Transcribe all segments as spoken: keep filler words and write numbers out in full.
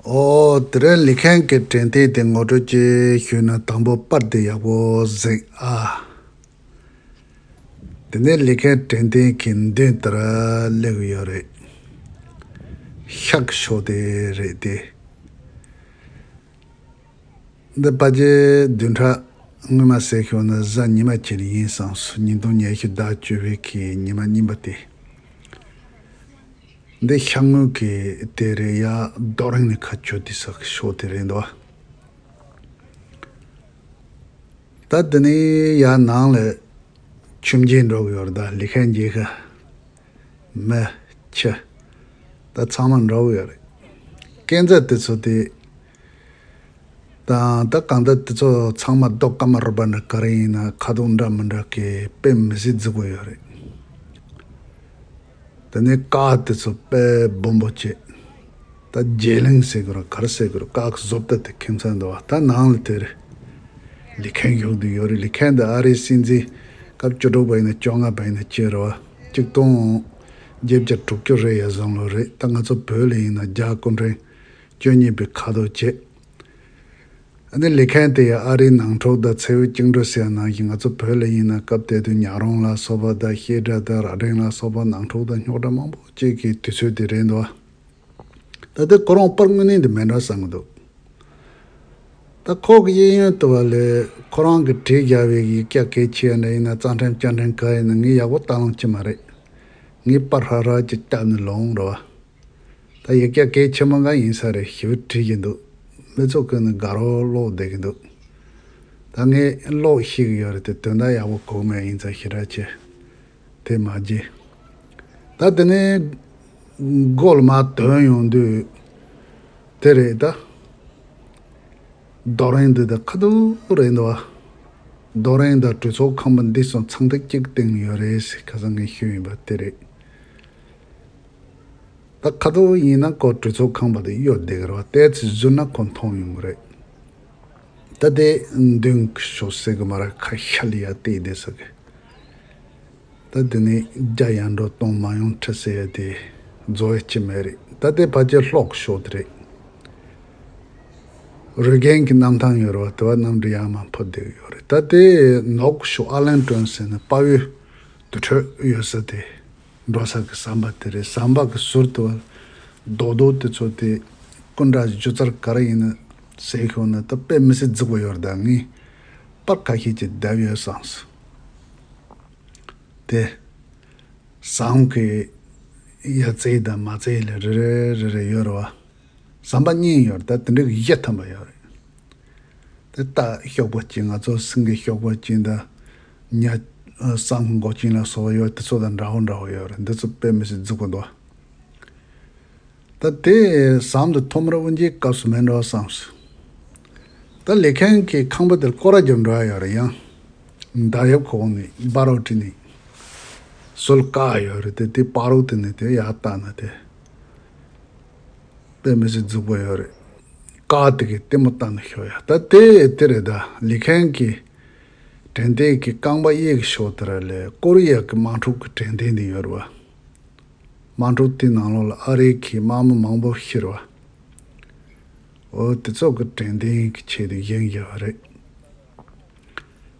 ཨོ། དེ་རིང་ལི་ཁན་གྱི་དྲན་རྟེན་དེ་ངོ་སྤྲོད་ཅིག་ཞུས་ན། དང་པོ་པར་དེ་ཡག་པོ་གཟིགས་ཨ། དེ་ནས་ལི་ཁན་དྲན་རྟེན་གྱི་མདུན་ལྟར་སླེབས་ཡོད་རེད། ཤག་ཤོག་དེ་རེད་དེ། འདི་ཕལ་ཆེར་བདུན་ཕྲག་སྔོན་མ་ཟེར་ཤོག་ན་གཟའ་ཉི་མ་ཅིག་ཡིན་བསམས་སོང་། ཉིས་སྟོང་ཉི་ཤུ་ཟླ་བཅུ་པའི་གི་ཉི་མ་གཉིས་པ་དེ། འདི་ཤར་ངོས་ཀྱི་དེ་རེད་ཡ། རྡོ་རིང་ནས་ཁ་ཆུ་དེ་ས་ཤོག་དེ་རེད་འདུག་ད་དེ་ནས་ཡར་ནང་ལ་ཆུ་མཇལ་འགྲོ་གི་ཡོད་རེད། ད་ལི་ཁན་མཇལ་ཁ་མི་ཁྱི་ད་ཚང་མ་འགྲོ་གི་ཡོད་རེད། སྐས་འཛེག་དེ་ཚོ་དེ་དང་། ད་གང་ལྟར་དེ་ཚོ་ཚང་མ་རྡོ་སྐམ་པ་རུབ་པ་འདྲ་ག་རེ་ཡིན་ན་ཁ་དོག་འདྲ་མི་འདྲ་གི་དཔེ་མི་སྲིད་རྫིག་པོ་ཡོད་རེད། དེ་ནས་སྐས་དེ་ཚོ་དཔེ་སྦོམ་པོ་བྱས། ད་རྗེ་གླིང་ཟེར་དགོས་རེད་ག་རེ་ཟེར་དགོས་རེད། སྐས་ཀྱི་བཟོ་ལྟ་དེ་ཁྱད་མཚར་འདུག་བ། ད་ནང་ལ་དེར་ལི་ཁན་བཞུགས་བསྡད་ཡོད་རེད། ལི་ཁན་དེ་ཨ་རིའི་སྲིད་འཛིན་སྐབས་བཅུ་དྲུག་པ་ཡིན་ན་བཅོ་ལྔ་པ་ཡིན་ན་ཅི་རེད་བ། གཅིག་སྟོང་བརྒྱད་བརྒྱ་དྲུག་ཅུ་རེ་ཡ་བཟང་ལོ་རེད། ད་ང་ཚོ་བོད་ལ་ཡིན་ན་རྒྱ་སྐུ་ཕྲེང་བཅུ་གཉིས་པའི་ཁ་དོག་བྱས། ཨ་ནི་ལི་ཁན་དེ་ཡང་ཨ་རིའི་ནང་འཁྲུག་དང་བཙན་བྱོལ་བཅིངས་འགྲོལ་ཟེར་ཡ་ནང་བཞིན། ང་ཚོ་བོད་ལ་ཡིན་ན་སྐབས་དེ་དུས་ཉག་རོང་ལ་སོགས་པ་དང་བཤད་གྲྭ་དང་རྭ་སྒྲེང་ལ་སོགས་པ་ནང་འཁྲུག་དང་རྙོག་དྲ་མང་པོ་ཅིག་གི་དུས་ཚོད་དེ་རེད་འདུག་ད་ལྟ་ཁོ་རང་པར་དངོས་གནས་དེ་མེད་འགྲོ་བསམ་གི་འདུག་ད་ཁོ་གི་གཡས་གཡོན་དུ་བ་ལས་ཁོ་རང་གི་བྲིས་བཞག་པའི་ཡིག་ཆ་གལ་ཆེ་བ་འདྲ་ཡིན་ན། རྩ་ཁྲིམས་བཅའ་ཁྲིམས་ག་ཡིན་ན་ངས་ཡག་པོ་ལྟ་ལོང་བྱེད་མ་རེད། ངས་པར་ཧྲ་ཧྲ་ཅིག་བཏབ་ནས་ལོང་རོ་བ། ད་ཡིག་ཆ་གལ་ཆེན་པོ་འགའ་ཡིན་ས་རེད། ཞེ་པོ་བྲིས་ཀྱི་འདུག་མི་ཚོ་ཀུན་ནས་དགའ་རོགས་ཀློག་བསྡད་ཀྱི་འདུག་ད་ངས་ཀློག་ཤེས་ཀྱི་ཡོད་རེད་དེ། དོན་དག་ཡག་པོ་གོ་མེད། ཡིན་ཙང་ཞེ་དྲག་ཆེ་དེ་མ་བརྗེད། ད་དེ་ནས་མགོ་ལ་མར་དོན་ཡོང་དུས་དེ་རེད་ད། རྡོ་རིང་འདི་ད་ཁ་ཐུག་རེད་འདུག་བ། རྡོ་རིང་དང་གྲོས་ཚོགས་ཁང་པ་འདི་ཚོ་ཚང་ཐིག་གཅིག་སྟེང་ཡོད་རེད་ཟེར། ཁ་སང་ངས་ཞུས་ཡིན་པ་དེ་རེད། ད་ཁ་ཐུག་ཡིན་ན་ཁོ་གྲོས་ཚོགས་ཁང་པ་དེ་གཡོལ་བསྡད་ཀྱི་རེད་བ། ལྟས་ཚེ་བཟོས་ན་ཁོ་མཐོང་ཡོང་གི་རེད། ད་དེ་མདུན་གྱི་ཕྱོགས་ཟེར་གི་མ་རེད། ཁ་ཤ་ལ་ཡ་བལྟས་བསྡད་ས་གི། ད་དེ་ནས་རྒྱ་ཡར་འགྲོ་སྟོང་མ་ཡོང་ཁྲི་ཟེར་ཡ་དེ་རྫོགས་ཡ་ཅི་མེད་རེད། ད་དེ་ཕལ་ཆེར་གློག་ཕྱོགས་དེ་རེད། རི་རྒན་གྱི་གནམ་ཐང་ཡོད་རེད་བ། དེ་བ་གནམ་གྲུ་ཡར་མར་འཕུར་བསྡད་ཡོད་རེད། ད་དེ་ནོག་ཕྱོགས་ཨ་ལན་ཀྲོན་ཟེར་ནས་དཔའ་བོའི་དུར་ཁྲོད་ཡོད་ས་དེ། འགྲོ་ས་གི་ཟམ་པ་དེ་རེད། ཟམ་པ་གི་ཟུར་དུ་རྡོག་རྡོག་དེ་ཚོ་དེ་སྐུ་འདྲ་སྒྱུ་རྩལ་ག་རེ་ཡིན་ན་ཟེར་ཤོག་ན་ད་དཔེ་མི་སྲིད་རྫིག་པོ་ཡོད་རེད། ད་ངས་པར་ཁ་ཤས་ཅིག་བརྡབས་ཡོད་བསམས་སོང་། དེ་ཟམ་གི་ཡ་རྩེ་དང་མ་རྩེ་ལ་རེ་རེ་རེ་རེ་ཡོད་རེད་བ། ཟམ་པ་གཉིས་ཡོད་རེད། ད་དེ་འདྲའི་བཞི་ཐམ་པ་ཡོད་རེད། དེ་རྟ་གཤོག་པ་ཅན། ང་ཚོ་སེང་གེ་གཤོག་པ་ཅན་དང་ཉ་སྲང་མགོ་ཅན་ལ་སོགས་པ་ཡོད། དེ་ཚོ་དང་འདྲ་བོ་འདྲ་བོ་ཡོད་རེད། འདི་ཚོ་དཔེ་མི་སྲིད་རྫིག་པོ་འདུག་ད་དེ་ཟམ་དེ་ཐོག་མར་དབུ་འབྱེད་སྐབས་སུ་མེད་འགྲོ་བསམས་སོང་། ད་ལི་ཁན་གྱི་ཁང་པ་དེར་སྐོར་ར་རྒྱབ་འགྲོ་ཡ་ཡོད་རེད། ཡང་མདའ་ཡབ་ཁོག་ནས་སྦ་རོགས་བྲིས་ནས་སོལ་བཀག་ཡོད་རེད། དེ་དེ་སྤ་རོ་དེ་ནས་དེ་ཡར་བལྟས་ན་དེ་དཔེ་མི་སྲིད་རྫིག་པོ་ཡོད་རེད། བཀག་དེ་གི་ལྟད་མོ་ལྟ་ན་ཤོག་ཡ། ད་དེ་དེ་རེད། ད་ལི་ཁན་གྱི་དྲན་རྟེན་གྱི་རྐང་པ་གཡས་ཀྱི་ཕྱོགས་དེ་ར་ལས་ཀོ་རི་ཡ་གི་དམག་འཁྲུག་གི་དྲན་རྟེན་དེ་ཡོད་རེད་བ། དམག་འཁྲུག་དེའི་ནང་ལོགས་ལ་ཨ་རིའི་གི་དམག་མི་མང་པོ་ཤི་རེད་བ། འོ་དེ་ཚོ་གི་དྲན་རྟེན་གྱི་ཆེད་དུ་བཞེངས་བཞག་པ་རེད།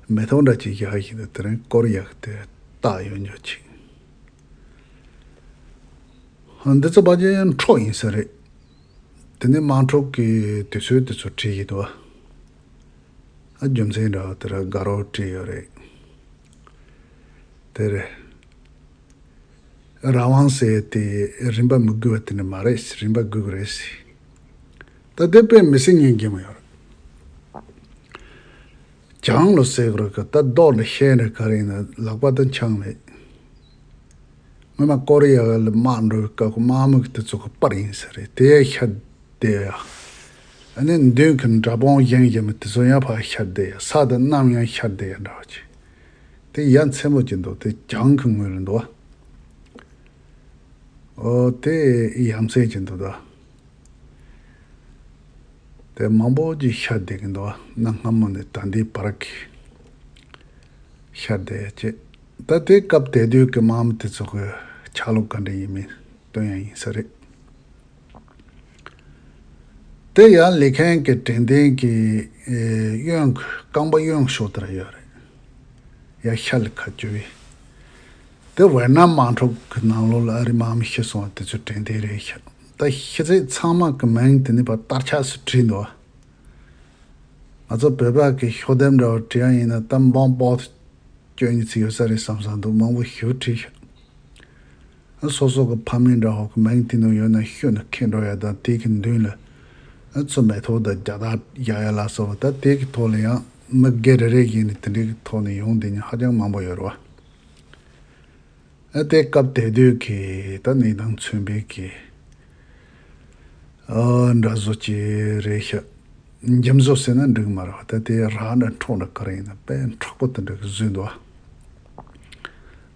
མེ་ཏོག་འདྲ་ཅིག་བཞག་བཞིན་དུ་དེ་རིང་ཀོ་རི་ཡ་གི་དེ་བཏགས་ཡོད་ཉོ་ཅིག་འདི་ཚོ་ཕལ་ཆེར་འཕྲོག་ཡིན་ས་རེད། དེ་ནས་དམག་འཁྲུག་གི་དུས་ཚོད་དེ་ཚོ་བྲིས་ཡིན་དོ། ཨ་རྒྱུ་མཚན་འདྲ་བ་དེ་ར་དགའ་རོགས་བྲིས་ཡོད་རེད། དེ་རེད། རང་དབང་ཟེར་དེ་རིན་པ་མི་དགོས་པ་དེ་ནི་མ་རེད། རིན་པ་དགོས་ཀྱི་རེད། ད་དེ་དཔེ་མི་སྲིད་སྙིང་རྗེ་མོ་ཡོད་རེད། ཅང་ལོ་ཟེར་གི་རེད་གི། ད་རྡོ་ལ་ཤེས་ནས་ག་རེ་ཡིན་ན་ལག་པ་དང་ཆང་མེད། སྔོན་མ་ཀོ་རི་ཡ་ལ་དམག་འགྲོ་བའི་སྐབས་ཀྱི་དམག་མི་གི་དེ་ཚོ་གི་པར་ཡིན་ས་རེད། དེ་ཤ་བདེ་ཡ། ཨ་ནི་མདུན་གི་འདྲ་སྤོང་བཞེངས་བཞེངས་མི་དེ་ཚོ་ཡང་ཕར་ཤ་བདེ་ཡ། ས་དང་གནམ་ཡང་ཤ་བདེ་ཡ་འདྲ་བ་ཅིག་དེ་ཡ་མཚན་མོ་ཅིག་འདུག་དེ་གྱང་གི་ངོས་ལ་འདུག་བ། ཨོ་དེ་ཡ་མཚན་ཅིག་འདུག་ད། དེ་མང་པོ་ཅིག་ཤ་བདེ་གི་འདུག་བ། གནའ་སྔ་མོ་ནས་ད་ལྟའི་བར་གྱི་ཤ་བདེ་ཡ་ཅིག་ད་དེ་སྐབས་དེ་དུས་ཀྱི་དམག་མི་དེ་ཚོ་གི་ཆ་ལུགས་ག་འདྲ་ཡིན་མིན་སྟོན་ཡ་ཡིན་ས་རེད། དེ་ཡང་ལི་ཁན་གྱི་དྲན་རྟེན་གྱི་གཡོན་རྐང་པ་གཡོན་ཕྱོགས་དེར་ཡོད་རེད། ཡ་ཤ་ལི་ཁ་བཅུ་བའི། དེ་ཝེ་ནམ་དམག་འཁྲུག་གི་ནང་ལོགས་ལ་ཨ་རི་དམག་མི་ཤི་སོང་བ་དེ་ཚོའི་དྲན་རྟེན་རེད་ཤག་ད་ཤི་ཚད་ཚང་མ་གི་མིང་དེ་ནི་ཕར་དར་ཆགས་སུ་བྲིས་འདུག་ང་ཚོ་བོད་པ་གི་ཤོག་ལྡེབ་འདྲ་བོ་བྲིས་ཡ་ཡིན་ན་གཏམ་སྤོག་སྤོག་སྐྱོན་གྱི་ཚིག་ཡོད་ས་རེད་བསམ་བསམ་འདུག་མང་པོ་ཞིག་བྲིས་ཤག་སོ་སོ་གི་ཕ་མེས་འདྲ་བོ་གི་མིང་དེ་ནང་ཡོད་ན་ཤུལ་ནས་ཁེངས་འགྲོ་ཡ་དང་དེ་གི་མདུན་ལ་ཚུར་མེ་ཏོག་དང་རྒྱ་སྟག་རྒྱག་ཡ་ལ་སོགས་པ། ད་དེ་གི་ཐོག་ལ་ཡང་མི་སྒེར་རེ་རེ་བཞིན་ནས་དེ་འདྲའི་གི་ཐོག་ནས་ཡོང་བསྡད་མཁན་ཧ་ཅང་མང་པོ་ཡོད་རེད་བ། ཨ་དེ་སྐབས་དེ་དུས་ཀྱི་ད་གནས་སྟངས་མཚོན་པའི་གི་ཨ་འདྲ་བཟོ་ཅིག་རེད་ཤག་འཇིམ་བཟོ་ཟེར་ན་འགྲིག་མ་རེད་བ། ད་དེ་ར་འདྲ་འཕྲོག་འདྲ་ག་རེ་ཡིན་ན་དཔེ་མཁྲེགས་པོ་དེ་འདྲ་གི་བཟོས་འདུག་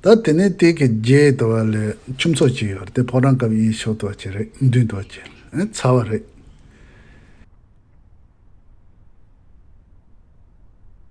བ། ད་དེ་ནས་དེ་གི་རྗེས་དུ་བ་ལས་ཁྱུ་མཚོ་ཅིག་ཡོད་རེད། དེ་ཕོ་བྲང་སྐབས་གཡས་ཕྱོགས་དུ་བ་ཅིག་རེད། མདུན་དུ་བ་ཅིག་ཨ་ཚ་བ་རེད།